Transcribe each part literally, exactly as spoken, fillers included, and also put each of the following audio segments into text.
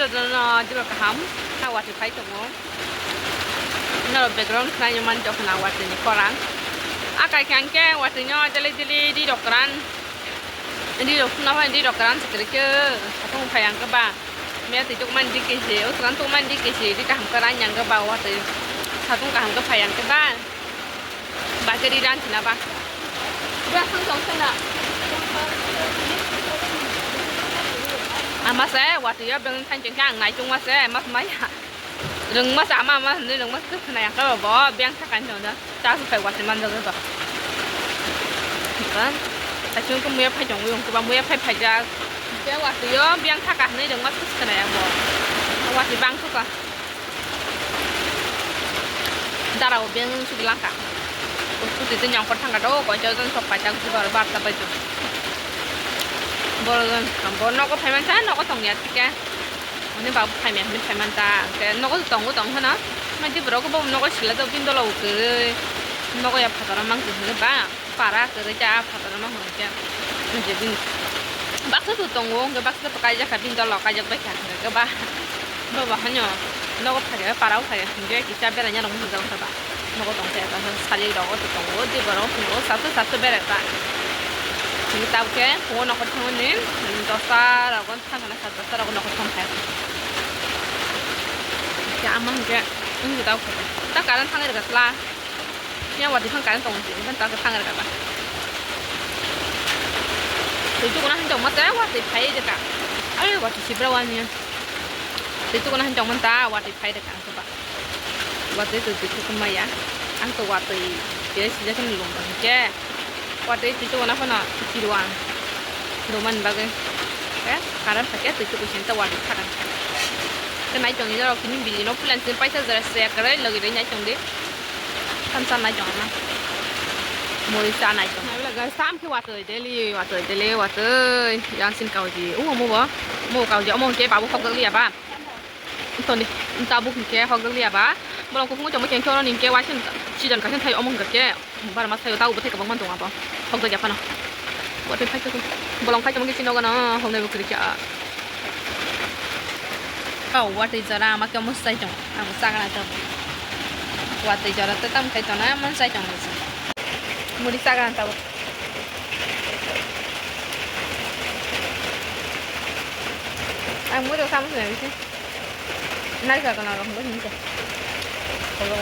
Jono jibra kaham, ha watwi phai tongo. Norok background khwlai mani tongkha na watwi ni khorang. A kai khe ang khe watwi no jeli jeli ri rok kwran. Ri rok khuna phai ri rok kwran se kwrwi khe satung phai ang khe ba. Miya twi tuk mani di kesi, o twlang tuk mani di kesi, ri kaham kwran yang khe ba watwi. Satung kaham khe phai ang khe ba. Bagari ran sina ba. Ama se watwi yo beng thanching khe ang naitung ma se, ma maya. Rwngma se ama ama hinwi rwngma se khwna ya khe bo beng thakan jong da. Cha su phai watwi man jagwi ba. Kan thaisung khe muya phai jong yung khe ba muya phai phai jak. Khe watwi yo beng thaka hinwi rwngma se khwna ya bo. Watwi bang suka. Dara o beng sugwi langkha. Scooty twi nyongkhor thangkha do, koicha jon sok paijak, bubar barta bai tongo. Borok jon, bo nogo phaimansa, nogo tongya thike. Ani babu phaimya hinwi phaimanta, hwnkhe nogo tongo tong phano. Mai di borok bo nogo sila do bini dola o kwrwi. Nogo ya phataro mang kwrwi ba. Para kwrwi khe ah phataro no hwn khe je bini baksa su tongo, hwnkhe baksa to kaijak kha, bini dolo kaijak bai kha, hwnkhe ba bo ba hwnyo nogo phage para o phage hwnkhe kisa beraina rok muchung jak kha ba nogo tong khe sali rok o to tongo, je borok tongo sasu sasu berai ba hwnkhe tabukhe phungo nokho thangmani dosta rogo thang kana sat dosta rogo nokho thang kha hwnkhe ama hwnkhe wngkhe tabukhe ta current thangwi rwkha chwla. Yang watwi phang current tongo, tini phang current thang rwkha ba. Twi tukuna hwn tongma tei watwi phai rwkha. Ai watwi sibra wani. Twi tukuna hwn tongma ta watwi phai rwkha ang ba. Watwi twi twi tukuma ya. Ang to watwi tei sijak ni lung ba hwnkhe. Watwi twi tukuna phano kiru ang. Lumani bagwi. Eh, current phai khe twi tuku sini ta watwi thang. Tei nai tongni norok tini bili no pulan sini paisa jora se kwrwi logi rwi nai tong di. Sam sam nai tong ma. Mori cha nai tong. Sam khe watwi daily, watwi daily, watwi. Yang sin kauji. Umo mo bo. Mo kauji. Omo hwnkhe babu hok liya ba. Toni tabuk hwnkhe hok liya ba. Bolong kuphungo tongma khe hwnkhe oro ni hwnkhe waising season kaisa thai omo hwnkhe. Barma sayo tabuk bwthai kwbangma tongo abo. Hok jak ya phano. Watwi phai tong. Bolong phai tong khe chini nogo no hoknai bo kwrwi kha. Oh, watwi jora ama khe omo sai tong. Ang chagra tabuk. Watwi jora tei tamo khai tong na mon sai tong. Muri chagra tabuk. Ang muri samung sini. Narikal kana rok bo hinsa. Kolo.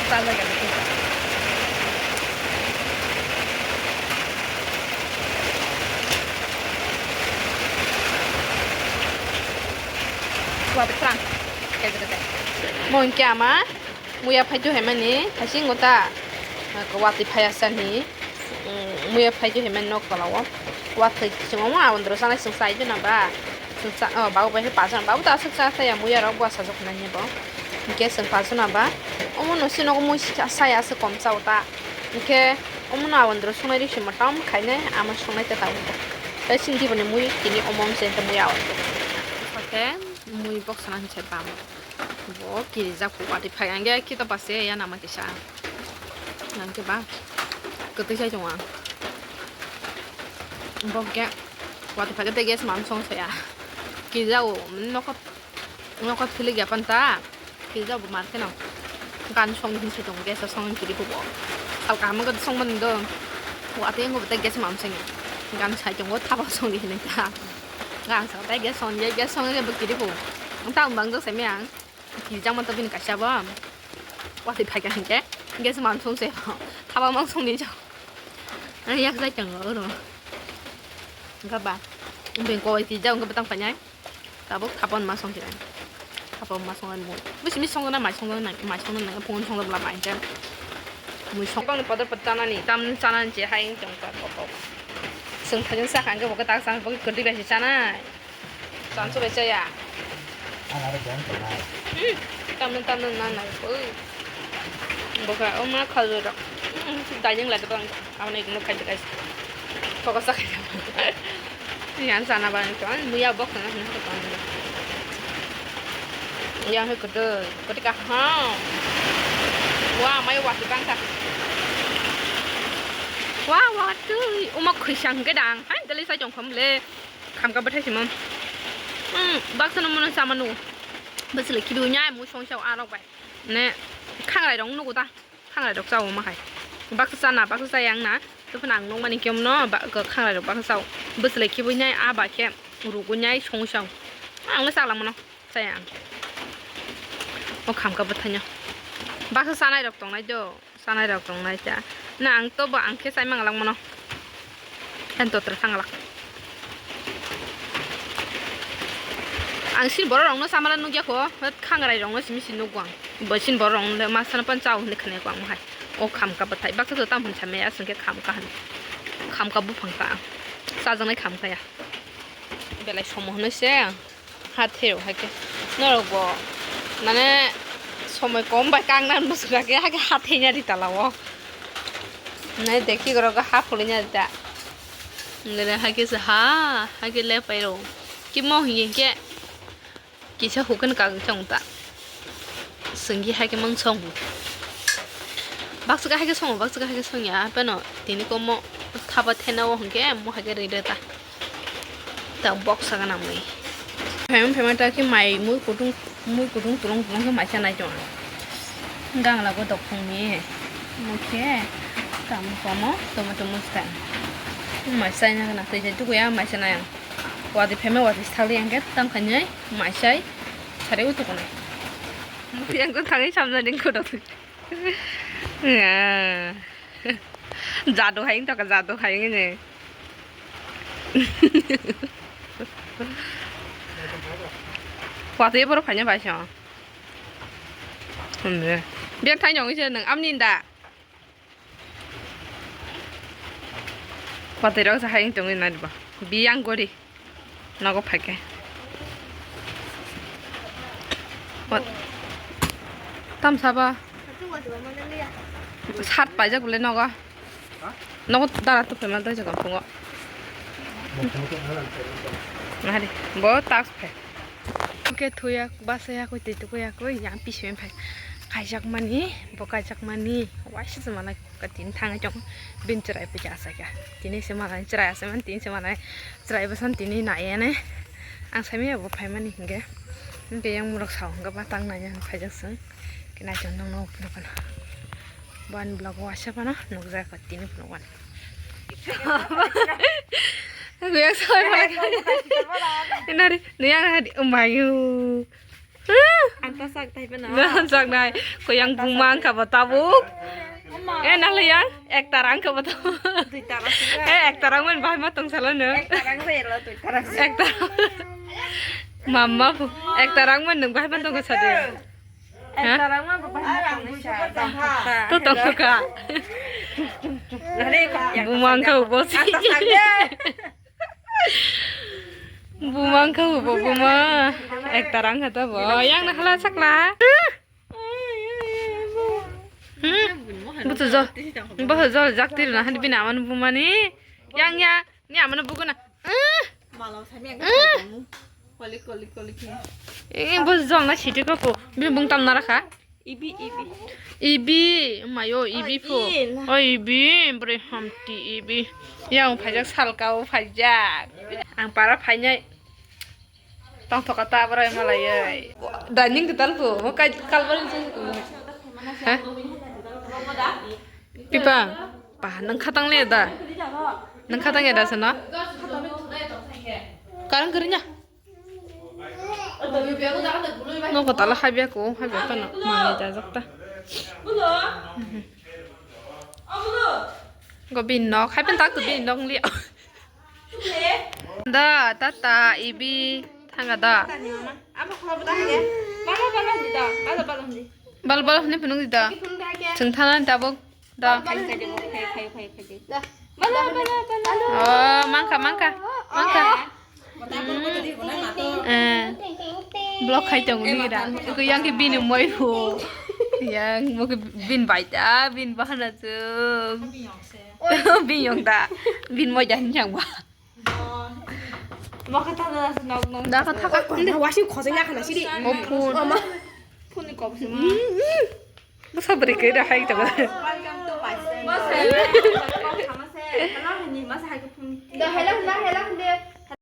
Tala gana hinsa. Wa betrang. Kaisa kaisa. Mo hwnkhe ama muya phaitu haimani, haising gota. Watwi phaya sani. Mm, muya phai khe himani nok tola o. Watwi chwng omo aboni doro chanai chwng chai dona ba. Chwng cha, oh, babu bai khe pasan. Babu ta aswk cha thaya muya rok bwsa jok nai bo. Hwnkhe chwng pasan ba. Omo no si nogo mui sa, saya aswk kom cha o ta. Hwnkhe omo no aboni doro songnai risi motom khainai ama songnai ta ta o. Tei sini boni mui tini omo se muya o. Hwnkhe mui boksa nang se bam. Bo kirijak watwi phai ang khe to base ya nama kisa. Nang khe ba kwtwi sai tongo ang. Bo khe watwi phai khe tei gas mam song saya. Kirijago nokha nokha philik ya panta. Kirijago mar kheno gan song hin sai tongo gas song kiri bo. Sal kaham khe song mani do. Watwi ngo tei gas mam song. Gan sai tongo thapa song di hinai ta. Gan song tei gas song ya gas song khe bo kiri bo. Tang bang jok sai me ang. Kijang man to bini kaisa bo. Watwi phai kha hinkhe. Gas man song se. Thaba man song ni jao. Ani yak jai tang ro. Ga ba. Bini koi kijang ga batang panai. Tabuk thapon ma song khe. Thapon ma song ani mo. Bisi mi song na mai song na mai song na phone song la mai khe. Mui song bang ni podor pod chana ni. Tam chana ni che hai tong ka ko ko. Song thajang sa khang khe bo ka tak sa bo ka kodi ba se chana. Chansu bai chaya. Ang aro bong tongnai. Hmm. Tamno, tamno, na, na, oi. Boka, o ma khalu rok. Hmm, dining lai bang. Amo na ikno khai khai. Focus khai. Yan sana bang ton, muya bok sana sana ton. Yang he kudu, kudu ka ha. Wa, mai wa bang ta. Wa, wa, twi. Uma khwisang hwnkhe dang. Hai, dali sai tong kham le. Khamka bwthai simo. Hmm, baksa no mono sama nu. Bwswlwi khibi nya, mu song sao arok bai. Ne, khangrai rong nugo ta. Khangrai rok chao ma hai. Baksa chana, baksa chaya ang na. Tei phano ang nukmani khe no, ba, khangrai rok baksa chao. Bwswlwi khibi nya, a ba khe rugo nya, song sao. Ang le chak lang mano. Chaya ang. O khamka bwthaino. Baksa chanai rok tongnai do. Chanai rok tongnai cha. Na ang to bo ang khe chai manglak mano. Ang totra thanglak. Ang sin borok rokno samala nukya kho. Khangrai rokno simi si nukgo ang. Bo sin borok rokno le ma sana pan chao hinwi khwnai kho ang hai. O khamka bwthai. Baksa to tam hwn samaya aswk khe khamka hwn. Khamka buphang ta ang. Chajaknai khamka ya. Belai somo hwnwi se. Hathai rok hai khe norok bo mane somoi kom bai kang nang bwswk khe hai khe hathai ya ri tala o. Nai dekhi gorok ha phulwi ya ri ta. Nai hai khe se ha hai khe le pai rok kimo hinkhe kisa hukun kang chong ta. Sengki hai khe mang song. Baksa hai khe song, baksa hai khe song ya. Peno tini komo thaba thena o hwnkhe mo hai khe rida ta. Ta box saka nang mui. Phaima phaima ta khe mai mui kutung, mui kutung tulung tulung khe mai sanai tong. Gangla go dok phung ni. Mui khe tam komo tomato mui stan. Mai sai na na tei tei tukuya mai sanai ang. Wadi phaima wadi thali ang khe tam khainai mai sai sari utukunai. Yang to thangwi samjani khudok. Nga. Jadu hai wngtokha, jadu hai wngwi. Watwi borok phaina bai song. Hwnwi. Biyang thaino wngwi se nwng amni da. Watwi rok se hai wng tongwi nai bo. Biyang gori. Nogo phaikhe. What? Tamsaba. Sat paijak bole nogo. Nogo dara tuphaima dai jaga pungo. Nahari. Bo task phai. Oke thuya basa ya koi tei tukui ya koi yang pisi phai. Kaijak mani, bo kaijak mani. Waisa se malai. Ka tini thangwi chong bini chwrai phaikhe achaikha. Tini se malai chwrai achaimani, tini se malai chwrai bwsani tini naiya ne. Ang saimanya bo phaimani hinkhe. Hinkhe yang borok sao hinkhe ba tang naiya hinwi phaijak chwng. Khe naichong nokno phunukgwno. Bo ani vlog o waisa phano nukjak tini phunukmani. Kuyang soi malai. Inari, nuyang hadi umayu. Ang ta sak thai phano. Nang sak nai. Ko yang buma ang kha ba tabuk. Oma. Eh, nang le yang ek tarang kha ba tabuk. Dui tarang sih. Eh, ek tarang man bahai ma tong salo no. Ek tarang re lo dui tarang sih. Ek tarang. Mama bu. Ek tarang man nang bahai ma tong sa de. Ek tarang man bahai ma tong sa. To tong ka. Nare ko. Buma ang kha bo si. Ang ta sak de. Buma wngkha bo buma. Ek tarang kha ta bo. Yang na hala sakla. Hmm. Butu jo. Bo jo jak tir na hadi bini aman buma ni. Yang ya. Ni aman bugu na. Eh. Malam sami ang. Kolik kolik kolik. Eh, bo jol na siti ko ko. Bini bung tam na rakha. Ibi, ibi. Ibi, mayo, ibi pho. O, ibi, bwrwi hamti ibi. Yang phaijak salka o phaijak. Ang para phainai. Tongthoka ta bwrwi malai. Dining kwtal pho, mo kai kalbari se. Ha? Pipa, pa nang khatang le da. Nang khatang ya da sana. Karang karinya. Nogo tala habya ko, habya phano manwi dajak ta. Go bin nok, hai pen tak to bin nok li. Da, tata, ibi, thanga da. Bal bal hwnwi phunuk di da. Chwng thana tabuk. Da. Khai, khai, khai, khai, khai, khai, khai. Da. Bala, bala, bala. Oh, mangkha, mangkha, mangkha. Eh. Block khai tongo ni da. Ko yang ke bini moi pho. Yang mo ke bin bai da, bin bahana chu. Bin yong da. Bin moi da hin yang ba. Mo kata da nok nok. Da ka thaka. Washing khosai na khana siri. O phone. Phone ni kok sima. Bwsa bwrwi kwrwi rw hai tongo. Welcome to my channel. Hello, hini masa hai kuphum. Da hello, na hello.